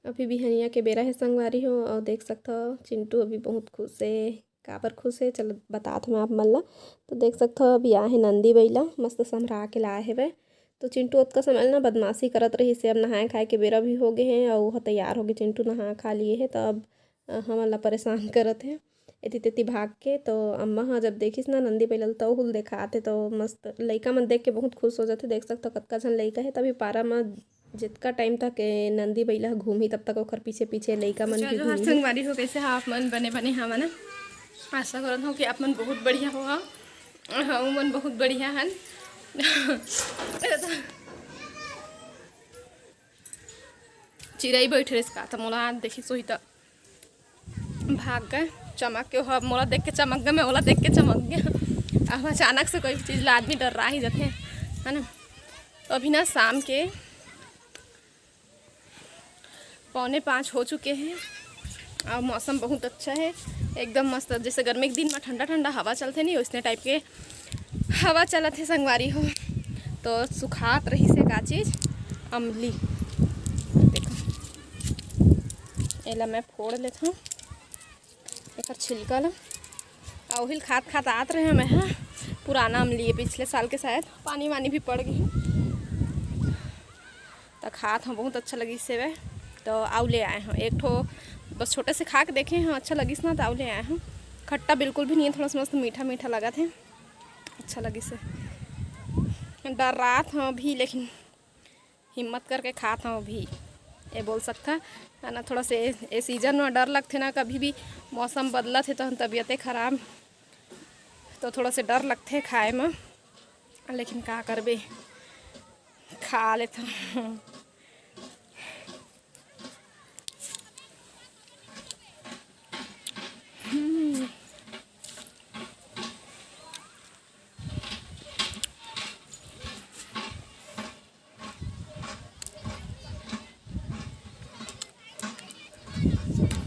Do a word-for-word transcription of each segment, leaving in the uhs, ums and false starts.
अभी बिहनिया के बेरा हे संगवारी हो, अउ देख सकथव चिंटू अभी बहुत खुश हे। काबर खुश हे, चल बतात हँव मैं आप मन ला। तो देख सकथव अभी आ हे नंदी बइला, मस्त समरा के लाए हेवय। तो चिंटू ओतका समय ल ना बदमाशी करत रहिस हे। अब नहाए खाए के बेरा भी हो गे हे, अउ ओह तैयार हो गे, चिंटू नहा खा लिए हे, त अब, अ, हमन ला परेशान करत हे एती तेती भाग के। तो अम्मा ह जब देखिस ना नंदी बइला ल, त ओहू ल देखात हे, तो मस्त लइका मन देख के बहुत खुश हो जाथे। देख सकथव कतका झन लइका हे, तभी पारा म जितका टाइम तक ए नंदी बइला ह घूमही, तब तक ओखर पीछे पीछे लइका मन जय भी जोहार घूमही। संगवारी हो, कइसे हा आप मन? बने बने हव ना? आशा करत हव कि आप मन बहुत बढ़िया हो। हाँ, हमन बहुत बढ़िया हन। चिरई बइठ रहिस का, त मोला देखिस होही त भाग गे चमक के। ओह मोला देख के चमक गे, मैं ओला देख के चमक गेंव। अब अचानक से कोई चीज ला आदमी डर्रा ही जाथे, है ना? तो अभी ना शाम के पौने पाँच हो चुके हे अउ मौसम बहुत अच्छा हे, एकदम मस्त, जैसे गर्मी के दिन में ठंडा ठंडा हवा चलथे नहीं, वैसने टाइप के हवा चलत हे संगवारी हो। तो सुखात रहिस हे का चीज, अमली। देखो, एला मैं फोड़ लेथव, एकर छिलका ला। अउ ओहिल खात खात आत रहे मैं, हाँ, पुराना अमली हे पिछले साल के, शायद पानी वानी भी पड़ गे, त खात हँव, बहुत अच्छा लगिस हेवय। तो अउ ले आए हँव एक ठो, बस छोटे से खा के देखे हँव, अच्छा लगिस ना, त अउ ले आए हँव। खट्टा बिल्कुल भी नहीं हे, थोड़ा सा मस्त मीठा मीठा लगत हे, अच्छा लगिस हे। डर्रात हँव अभी, लेकिन हिम्मत करके खात हँव अभी, ये बोल सकथा, है ना? थोड़ा से ए, ए सीजन में डर लगथे ना, कभी भी मौसम बदलत हे तो तबीयते खराब, तो थोड़ा से डर लगथे खाए में, लेकिन का करबे, खा लेथन।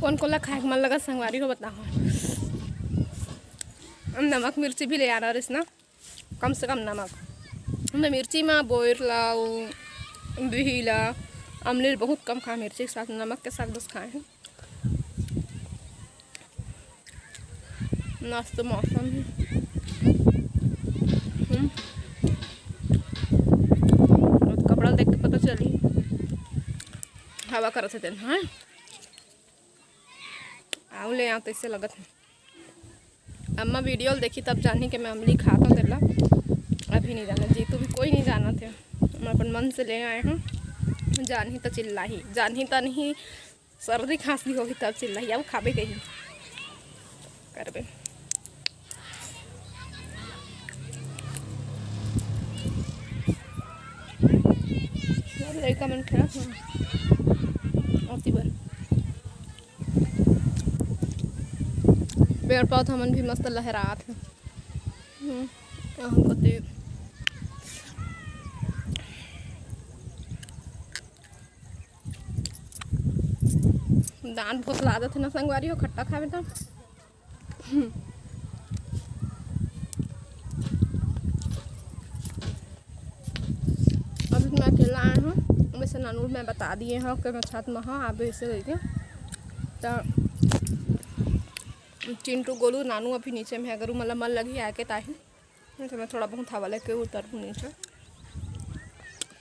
कोन कोन ला खाए के मन लगत संगवारी हो, बताओ। नमक मिर्ची भी ले आना रहिस ना, कम से कम नमक। मैं मिर्ची मा बोइर ला, उ बिही ला, अमली ला बहुत कम खाए, मिर्ची के साथ, नमक के साथ बस खाए हैं। मस्त मौसम है। हम्म। कपड़ा देख के पता चली हवा करत है तेन, हाँ। आऊ ले आऊ तइसे लगत है। अम्मा वीडियो ल देखी तब जानही कि मैं अमली खात हूँ तेला। अभी नहीं जाना, जीतू भी कोई नहीं जाना थे। मैं अपन मन से ले आए हूँ। जानही त चिल्लाही, जानही त नहीं, सर्दी खांसी होही तब चिल्लाही, अब खाबे कही करबे। लड़का मन खेलत हन। अति बर पेड़ पौधा मन भी मस्त लहरात हे। हम्म, अहू कति दांत भोतला जाथे ना संगवारी हो, खट्टा खावे त। हम्म। अभी मैं अकेला आए हूँ, वैसे नानू मैं बता दिए हूँ कि मैं छत में हूँ, आप ऐसे रहिए। तो चिंटू, गोलू, नानू अभी नीचे में है, अगर मन लगही आके ताही, तो मैं थोड़ा बहुत हवा लेके उतरहूँ नीचे।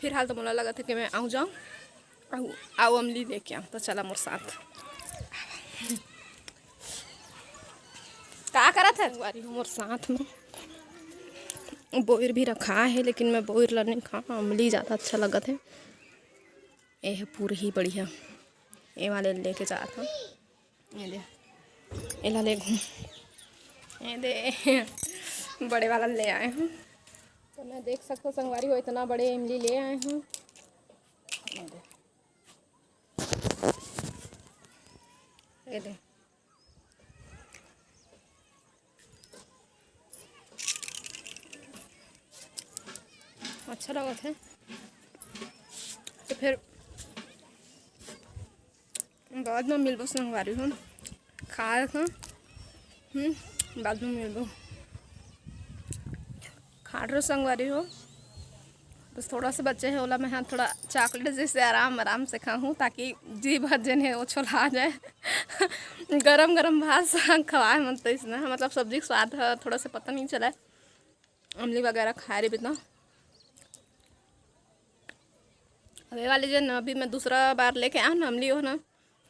फिलहाल तो मोला लगत है कि मैं आऊँ जाऊँ, आऊ, आऊ अमली लेके आऊँ, तो चला मोर साथ। का करत है? संगवारी हो मोर साथ में बोइर भी रखा है, लेकिन मैं बोइर ला नहीं खाऊँ, अमली ज़्यादा अच्छा लगत है। ये है पूरी ही बढ़िया, ये वाले लेके जात हूँ। ये दे, एला ले घूम। ये दे, बड़े वाला ले आए हूँ। तो मैं देख सकता हूँ संगवारी हो, इतना बड़े इमली ले आए हूँ। ये दे। ये दे। अच्छा लगत है। तो फिर बाद में मिलबो संगवारी हो, खा रखो। हम्म, बाद में मिलबो। खा रहो संगवारी हो, बस थोड़ा से बचे हे, ओला मैं ह थोड़ा चॉकलेट जैसे आराम आराम से खाहूँ, ताकि जी भर जेन हे वो छोला जाए। गरम गरम भात साग खवाए मन तो इसने, मतलब सब्जी के स्वाद ह थोड़ा से पता नहीं चला। अमली वगैरह खाए रहे बितना। अबे वाले जन अभी मैं दूसरा बार लेके आया ना अमली, हो ना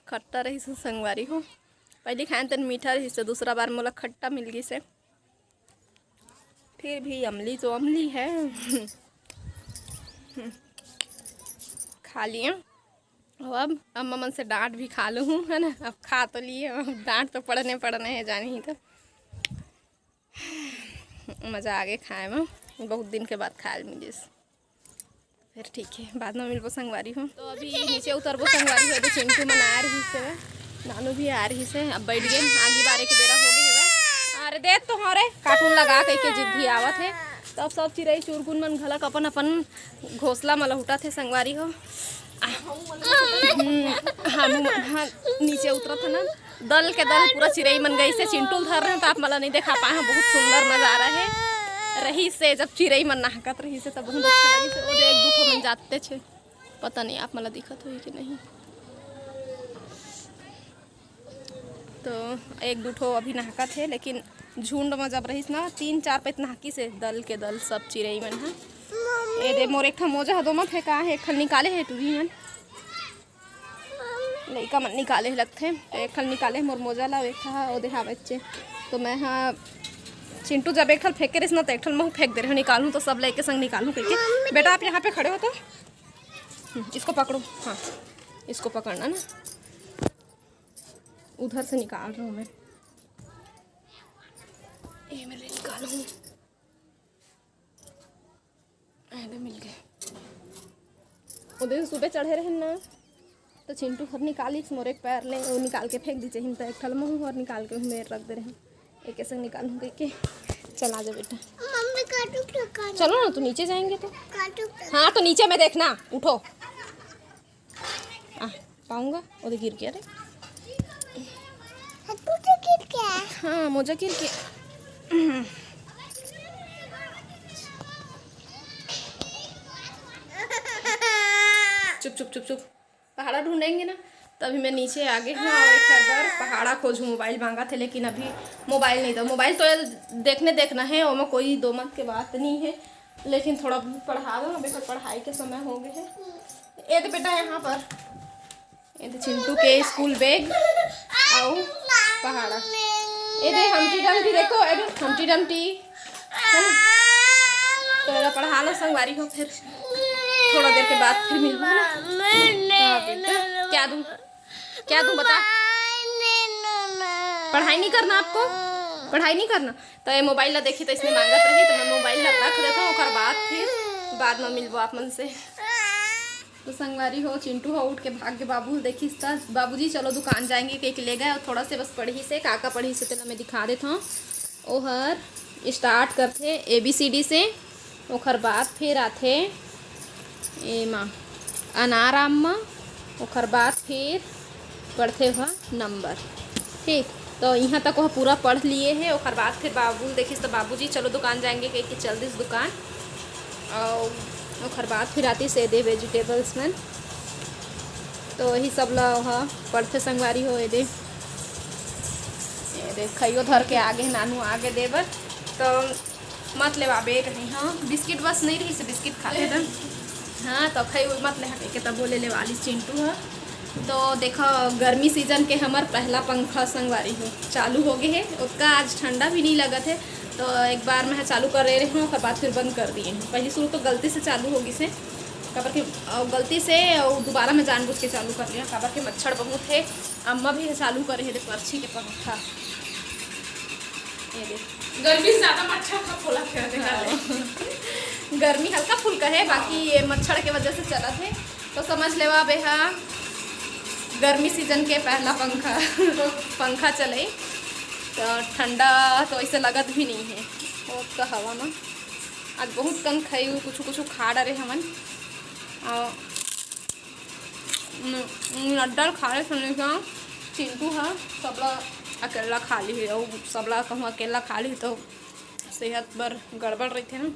खट्टा रही से संगवारी हो। पहली खाए तन मीठा रही से, दूसरा बार मोला खट्टा मिल गई से। फिर भी अमली तो अमली है। खा लिए। अब अम्मा मन से डांट भी खा लूँ, है ना। अब खा तो लिए, अब डांट तो पड़ने पड़ने है, जानी ही तो। मजा आ गए खाए में, बहुत दिन के बाद खाए मिलिस। फिर ठीक है, बाद में मिलबो संगवारी हो। तो अभी नीचे उतरबो संगवारी हो, अभी चिंटू मन आ रही से, नानू भी आ रही से। अब बैठ गए, आगी बारे के बेरा हो गए हवे। अरे दे तो हरे कार्टून लगा के, के जिद्दी आवत है। तो अब सब चिरई चुरगुन मन घलक अपन अपन घोंसला म लहुटत हे संगवारी हो। हम्म, हम मन ह नीचे उतरत ह ना, दल के दल पूरा चिरई मन गई से। चिंटू धर रहे तो आप मला नहीं देखा पाए हैं, बहुत सुंदर नजारा है। रही से जब चिरई मन नहकत रही से तब बहुत अच्छा लगी से। वो एक दू ठो मन जाते छे, पता नहीं आप मला दिखत होई कि नहीं। तो एक दू ठो अभी नहकत हे, लेकिन झुंड में जब रहिस ना, तीन चार पैत नहकी से दल के दल सब चिरई मन ह। ए दे, मोर एक ठा मोजा ह दो म फेंका हे, एक ठन निकाले हे टूरी मन, लइका मन निकाले हे लगथे। तो एक ठन निकाले हे मोर मोजा ला, एक ठा ओ दे हा बच्चे। तो मैं हा चिंटू जब एक ठन फेंके रहिस ना, तो एक ठन महू फेंक दे रहे, निकालूँ तो सब लइके संग निकालूँ कहिके। बेटा, आप यहाँ पे खड़े हो तो, हम्म, इसको पकड़ो। हाँ, इसको पकड़ना ना, उधर से निकाल रहा हूँ मैं। ये मेरे निकालूँ। अरे मिल गए। वो दिन सुबह चढ़े रहे ना, तो चिंटू हर निकालिस मोर एक पैर ले, वो निकाल के फेंक दी चाहिए, तो एक ठल महू हर निकाल के मेर रख दे रहे। एक ऐसे निकालूँ कह के। चल आ जा बेटा। मम्मी, काटू क्या, काटू? चलो ना, तो नीचे जाएंगे तो। काटू क्या? हाँ, तो नीचे में देखना, उठो। आ, पाऊंगा? वो तो गिर गया रे। तू तो गिर गया। हाँ, मोजा गिर गया। चुप, चुप, चुप, चुप। पहाड़ा ढूंढेंगे ना, तभी मैं नीचे आ गई हूँ। और एक हर बार पहाड़ा खोजूँ, मोबाइल मांगा थे, लेकिन अभी मोबाइल नहीं था। मोबाइल तो ये देखने देखना है, ओमा कोई दो मत के बात नहीं है, लेकिन थोड़ा बहुत पढ़ा दो, अभी तो पढ़ाई के समय हो गए हैं। ये तो बेटा यहाँ पर, ये तो चिंटू के स्कूल बैग, आओ पहाड़ा। ये दे हमटी डमटी, देखो, ये दे हमटी डमटी, है ना? तो एला पढ़ा लो संगवारी हो, फिर थोड़ा देर के बाद फिर मिलबो ना। हाँ बेटा, क्या दूँ, क्या दूँ बता? पढ़ाई नहीं करना आपको, पढ़ाई नहीं करना। तो ये मोबाइल ला देखी तो इसने मांगत रही, तो मैं मोबाइल ला रख देता हूँ, ओकर बाद फिर बाद में मिलबो आप मन से। तो संगवारी हो, चिंटू हो उठ के भाग के बाबू ल देखिस त, "बाबूजी चलो दुकान जाएंगे," कह के ले गए। और थोड़ा से बस पढ़ी से, का का पढ़ी से तेला मैं दिखा देता हूँ। ओहर स्टार्ट करथे ए बी सी डी से, ओखर बाद फिर आथे एमा अनाराम म, ओखर बाद फिर पढ़थे ओहा नंबर। ठीक, तो यहाँ तक वह पूरा पढ़ लिए है। ओखर बाद फिर बाबू ल देखिस तो, "बाबूजी चलो दुकान जाएंगे," कह के चल दिस दुकान। और ओखर बाद फिर आतिस ए दे वेजिटेबल्स मन, तो वही सब ला ओहा पढ़थे संगवारी हो। ए दे, ए दे खइयो धर के आगे, नानू आगे दे बर। तो मत लेवाबे कहीं। हाँ, बिस्किट बस नहीं रही से बिस्किट खाते थे। हाँ, तो खई मत ले हटे के तब बोले ले वाली चिंटू है। तो देखो, गर्मी सीजन के हमर पहला पंखा संगवारी हो चालू हो गए है। ओतका आज ठंडा भी नहीं लगत है, तो एक बार मैं चालू कर रहे हूँ, ओकर बाद फिर बंद कर दिए हैं। पहली शुरू तो गलती से चालू हो गई से, काबर के, अ, गलती से और दोबारा मैं जानबूझ के चालू कर लिया, काबर के मच्छर बहुत है। अम्मा भी चालू करे है, देखो, अच्छी के पंखा। ये देख। गर्मी से ज्यादा मच्छर का खोला खेलने का है। हाँ। गर्मी हल्का फुल्का है, बाकी ये मच्छर के वजह से चलत है, तो समझ लेवा बेहा गर्मी सीजन के पहला पंखा, पंखा चले, तो ठंडा तो ऐसे लगत भी नहीं है। वो तो हवा में आज बहुत कम खाई, कुछ कुछ खा डरे हमन। और न-, नड्डा ल खा ले सुने का चिंटू ह सबला अकेला खा ली है, और सबला कहूँ अकेला खा ली तो सेहत बर गड़बड़ रहिथे ना।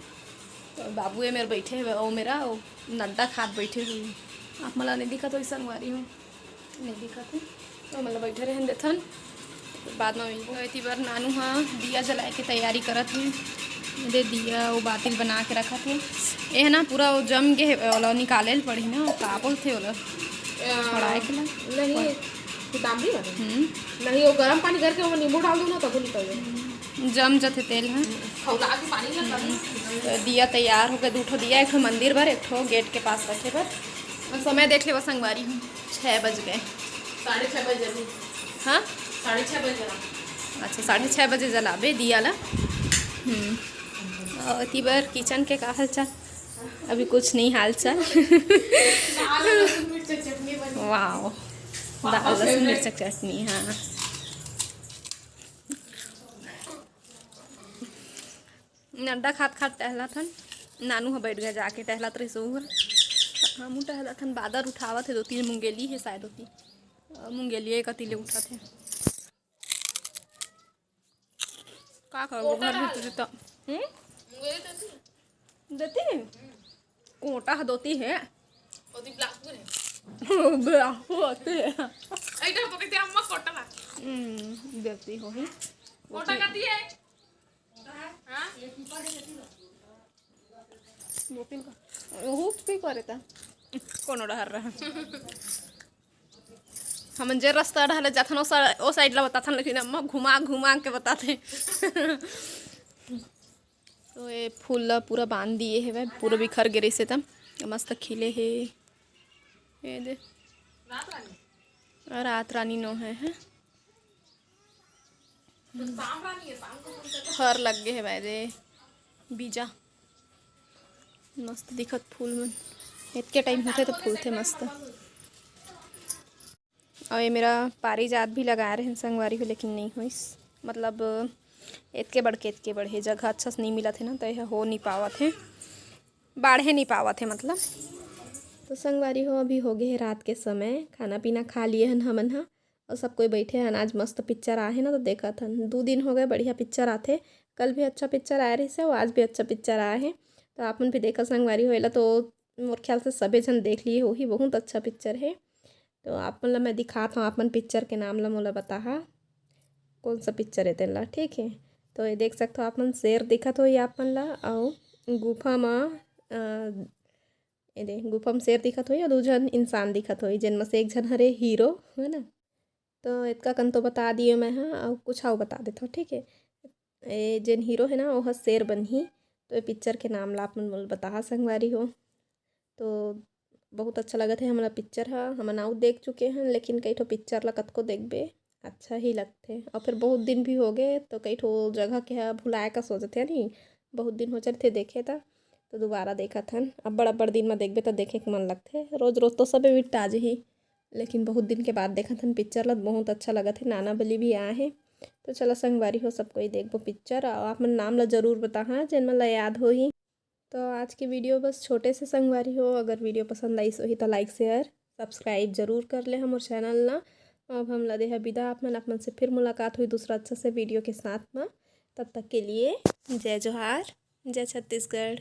बाबू ए मेर बइठे हवय, ओ मेरा ओ नड्डा खात बइठे हवय। आप मन ला नइ दिखत होही संगवारी हो, नइ दिखत हे, तो मतलब बइठे रहन देथन, बाद में मिलबो। एती बर नानू ह दिया जलाए के तैयारी करत हे। दे दिया वो बातिल बना के रखत हे। ए ह ना पूरा वो जम गे हे, ओला निकाले ल पड़ही ना, वो का बोलथे ओला? छोड़ाए के ला? नहीं, पीताम्बरी वाला। हम्म। नहीं, वो गरम पानी करके ओमा नींबू डाल दो ना, तब वो निकल जाए। जम जथे तेल ह। खौला के पानी लगा दो। तो दिया तैयार हो गए, दू ठो दिया, एक ठो मंदिर बर, एक ठो गेट के पास रखे बर। और समय देख लेवा संगवारी हो, छः बज गए। साढ़े छः बजे जलही। हाँ? साढ़े छः बजे जला। अच्छा, साढ़े छः बजे जलाबे दिया ला। हम्म। और एती बर किचन के का हाल चाल? अभी कुछ नहीं हाल चाल। दाल, लहसुन, मिर्च, चटनी बनी। वाओ, पापा दाल, लहसुन, favorite। मिर्च, चटनी, हाँ। नड्डा खात खात टहलत हन। नानू ह बइठ गे जाके टहलत रहिस ओहू ह। हमहू टहलत हन। बादर उठावत हे, दो तीन मुंगेली हे शायद ओती। अ, मुंगेली एक अती ले उठत हे। का करबो, कोटा घर में डाल। तुझे तो, हम्म? मुंगेली देती? देती? कोटा ह दोती हे। ओती बिलासपुर हे। बिलासपुर होती हे। ऐसा तो कहते अम्मा कोटा ला। हम्म, देती होही। कोटा करती है। हाँ? मोतिन का। ओहू की करे ता? कोनो डहर रहा। हमन जे रास्ता डहर ले जाथन, ओ सा-, ओ side ला बताथन, लेकिन अम्मा घुमा घुमा के बताथे। तो ये फूल ला पूरा बांध दिए हेवय, पूरा बिखर गे रहिसे त मस्त खिले हे। ये दे। रात रानी। और रात रानी नो हे, हैं? फर लग गे हेवय दे, बीजा। मस्त दिखत फूल मन। एतके time होथे त फूलथे मस्त। अउ ये मेरा पारिजात भी लगाए रहेन संगवारी हो, लेकिन नइ होइस। मतलब एतके बड़के, एतके बड़े जगह अच्छा से नइ मिलत हे ना, त ये हो नइ पावत हे, बाढ़े नइ पावत हे मतलब। तो संगवारी हो, अभी हो गे हे रात के समय, खाना पीना खा लिए हन हमन ह, अउ सब कोई बइठे हन। आज मस्त picture आए हे ना, तो देखत हन। दू दिन हो गए, बढ़िया picture आथे। कल भी अच्छा picture आए रहिसे, अउ आज भी अच्छा picture आए हे। तो आप मन भी देखा संगवारी हो, एला तो मोर ख्याल से सबे झन देख लिए होही, बहुत अच्छा picture हे। तो आप मन ला मैं दिखात हव, आप मन picture के नाम ला मोला बताहा, कौन सा picture हे तेन ला, ठीक हे। तो ये देख सकत हो आप मन, शेर दिखत होही आप मन ला, अउ गुफा म, अ, ये दे, गुफा म शेर दिखत होही, अउ दू झन इंसान दिखत होही, जेन म से एक झन हरे hero, है ना। तो एतका कन तो बता दिए मैं ह, अउ कुछ अउ बता देथव, ठीक हे। ए जेन hero हे ना, ओह शेर बनही। तो ये picture के नाम ला आप मन मोला बताहा संगवारी हो। तो बहुत अच्छा लगत हे हमला picture ह। हमन अउ देख चुके हन, लेकिन कई ठो picture ला कतको देखबे, अच्छा ही लगथे। अउ फिर बहुत दिन भी हो गे, तो कई ठो जगह के ह भुलाए कस हो जथे, नहीं, बहुत दिन हो चलथे देखे त, तो दोबारा देखत हन। अब्बड़ अब्बड़ दिन म देखबे, त देखे के मन लगथे। रोज रोज तो सबे मिटा जही, लेकिन बहुत दिन के बाद देखत हन picture ला, बहुत अच्छा लगत हे। नाना बली भी आए हे, तो चला संगवारी हो, सब कोई देखबो picture। अउ आप मन नाम ला जरूर बताहा, जेन मन ला याद होही। तो आज के video बस छोटे से संगवारी हो। अगर video पसंद आइस होही, तो like, share, subscribe जरूर कर ले हमर channel ला। अब हमला देहा बिदा, आप मन, आप मन से फिर मुलाकात होही दूसरा अच्छा से video के साथ में। तब तक के लिए जय जोहार, जय छत्तीसगढ़।